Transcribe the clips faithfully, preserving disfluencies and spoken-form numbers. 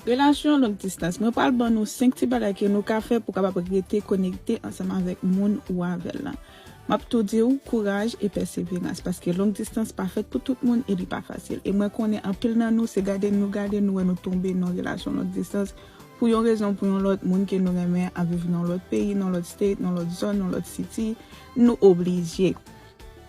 Relasyon long distance. Mwen pral ban nou senk ti bagay ke nou ka fè pou kapab rete konekte ansanm avèk moun ou avè l lan. M ap tou di w kouraj e pèseverans, paske long distance pa fèt pou tout moun e li pa fasil. E mwen konnen anpil nan nou, se gade nou gade nou wè nou tonbe nan relasyon long distance pou yon rezon, pou yon lòt, moun ke nou renmen ap viv nan lòt peyi, nan lòt state, nan lòt zòn, nan lòt city, nou oblije.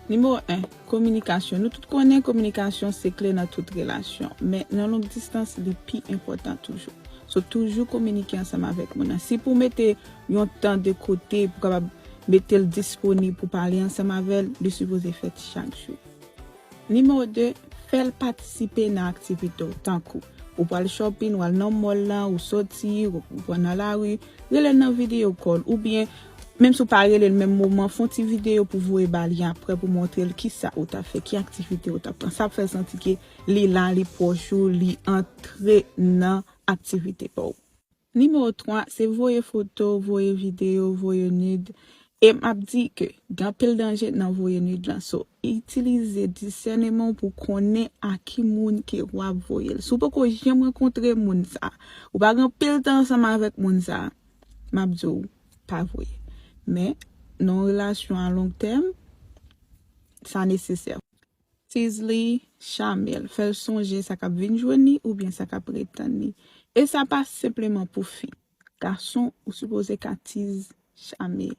Nimewo en, kominikasyon. Nou tout konnen kominikasyon se kle nan tout relasyon, men nan long distans, li pi enpòtan toujou. So, toujou kominike ansanm avèk moun nan. Si pou mete yon tan de kote pou kapab mete l disponib pou pale ansanm avè l, li sipoze fèt chak jou. Nimewo de, fè l patisipe nan aktivite w, tankou ou pral shopping, w al nan mall lan, ou soti, ou pran nan lari, rele l nan video call, oubyen menm si w pa rele l menm moman, fè yon ti video pou voye ba li apre pou montre l kisa ou t ap fè, ki aktivite ou t ap pran. Sa ap fè l santi ke li la, li pwòch ou, li antre nan aktivite pa w. Nimewo twa, se voye foto, voye videyo, voye nude. E m ap di ke gen anpil danje nan voye nude lan. So, itilize disèneman w pou konnen a ki moun ke w ap voye l. Si w poko janm rankontre moun sa, ou pa gen anpil tan ansanm avèk moun sa, m ap di w, pa voye. Men, nan yon relasyon a long tèm, sa nesesè. Tiz li, chame l, fè l sonje sa k ap vin jwenn li oubyen sa k ap ret tann li. E sa pa senpleman pou fi. Gason, ou sipoze ka tiz, chame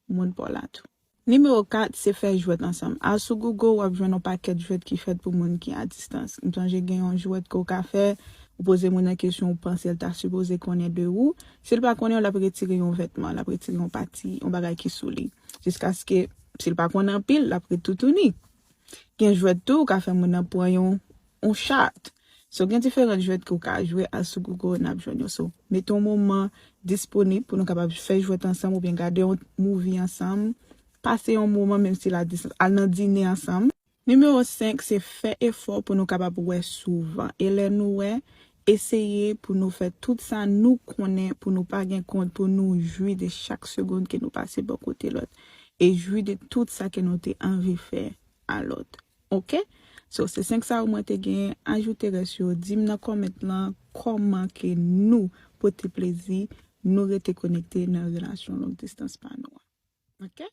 moun pa w la tou. Nimewo kat, se fè jwèt ansanm. Al sou Google, w ap jwenn yon pakèt jwèt ki fèt pou moun ki a distans. M sonje gen yon jwèt ke w ka fè, ou poze moun nan kesyon, ou panse l ta sipoze konnen de ou. Si l pa konnen w, l ap retire yon vètman, l ap retire yon pati, yon bagay ki sou li. Jiskaske, si l pa konnen anpil, l ap ret toutouni. Gen jwèt tou, ou ka fè moun nan pran yon, yon chat. So, gen diferan jwèt ke w ka jwe, al sou Google, n ap jwenn yo. So, mete yon moman disponib pou nou kapab fè jwèt ansanm oubyen gade yon movie ansanm, pase yon moman, menm si l a distans, al nan dine ansanm. Nimewo senk, se fè efò pou nou kapab wè souvan. E lè nou wè, eseye pou nou fè tout sa nou konnen pou nou pa gen kont, pou nou jwi de chak segonn ke nou pase bò kote lòt. E jwi de tout sa ke nou te anvi fè a lòt. Oke? So, se senk sa yo mwen te gen. Ajoute rès yo. Di m nan kòmant lan kòman ke nou pote plezi, nou rete konekte nan relasyon long distans pa nou an. Oke?